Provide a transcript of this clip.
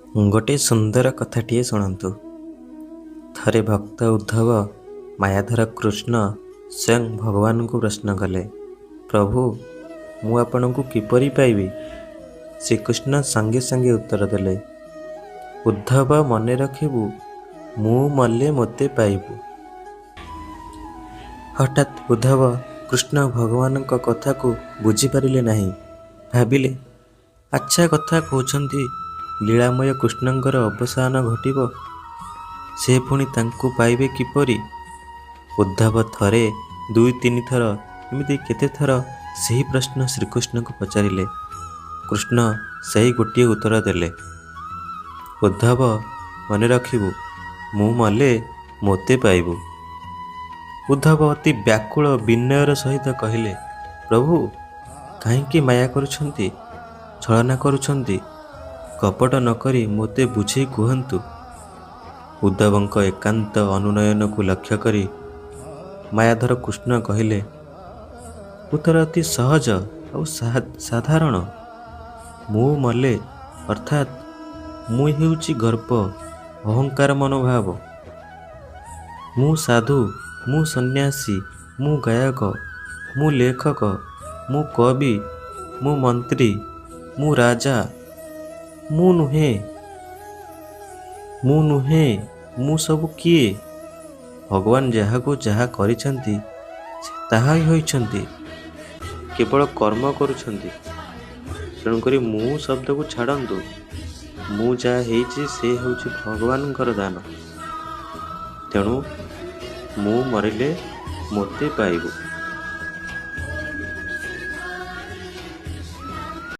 ଗୋଟିଏ ସୁନ୍ଦର କଥାଟିଏ ଶୁଣନ୍ତୁ। ଥରେ ଭକ୍ତ ଉଦ୍ଧବ ମାୟାଧର କୃଷ୍ଣ ସ୍ୱୟଂ ଭଗବାନଙ୍କୁ ପ୍ରଶ୍ନ କଲେ, ପ୍ରଭୁ, ମୁଁ ଆପଣଙ୍କୁ କିପରି ପାଇବି? ଶ୍ରୀକୃଷ୍ଣ ସଙ୍ଗେ ସଙ୍ଗେ ଉତ୍ତର ଦେଲେ, ଉଦ୍ଧବ, ମନେ ରଖିବୁ, ମୁଁ ମଲେ ମୋତେ ପାଇବୁ। ହଠାତ୍ ଉଦ୍ଧବ କୃଷ୍ଣ ଭଗବାନଙ୍କ କଥାକୁ ବୁଝିପାରିଲେ ନାହିଁ। ଭାବିଲେ, ଆଚ୍ଛା କଥା କହୁଛନ୍ତି, ଲୀଳାମୟ କୃଷ୍ଣଙ୍କର ଅବସାନ ଘଟିବ, ସେ ପୁଣି ତାଙ୍କୁ ପାଇବେ କିପରି? ଉଦ୍ଧବ ଥରେ, ଦୁଇ ତିନି ଥର, ଏମିତି କେତେଥର ସେହି ପ୍ରଶ୍ନ ଶ୍ରୀକୃଷ୍ଣଙ୍କୁ ପଚାରିଲେ। କୃଷ୍ଣ ସେହି ଗୋଟିଏ ଉତ୍ତର ଦେଲେ, ଉଦ୍ଧବ, ମନେ ରଖିବୁ, ମୁଁ ମଲେ ମୋତେ ପାଇବୁ। ଉଦ୍ଧବ ଅତି ବ୍ୟାକୁଳ ବିନୟର ସହିତ କହିଲେ, ପ୍ରଭୁ, କାହିଁକି ମାୟା କରୁଛନ୍ତି, ଛଳନା କରୁଛନ୍ତି? କପଟ ନକରି ମୋତେ ବୁଝେଇ କୁହନ୍ତୁ। ଉଦ୍ଧବଙ୍କ ଏକାନ୍ତ ଅନୁନୟନକୁ ଲକ୍ଷ୍ୟ କରି ମାୟାଧର କୃଷ୍ଣ କହିଲେ, ଉତ୍ତର ଅତି ସହଜ ଆଉ ସାଧାରଣ। ମୁଁ ମଲେ, ଅର୍ଥାତ୍ ମୁଁ ହେଉଛି ଗର୍ବ, ଅହଙ୍କାର ମନୋଭାବ। ମୁଁ ସାଧୁ, ମୁଁ ସନ୍ନ୍ୟାସୀ, ମୁଁ ଗାୟକ, ମୁଁ ଲେଖକ, ମୁଁ କବି, ମୁଁ ମନ୍ତ୍ରୀ, ମୁଁ ରାଜା, ମୁଁ ନୁହେଁ, ମୁଁ ନୁହେଁ, ମୁଁ ସବୁ କିଏ? ଭଗବାନ ଯାହାକୁ ଯାହା କରିଛନ୍ତି ସେ ତାହା ହିଁ ହୋଇଛନ୍ତି, କେବଳ କର୍ମ କରୁଛନ୍ତି। ତେଣୁକରି ମୁଁ ଶବ୍ଦକୁ ଛାଡ଼ନ୍ତୁ। ମୁଁ ଯାହା ହେଇଛି ସେ ହେଉଛି ଭଗବାନଙ୍କର ଦାନ। ତେଣୁ ମୁଁ ମରିଲେ ମୋତେ ପାଇବୁ।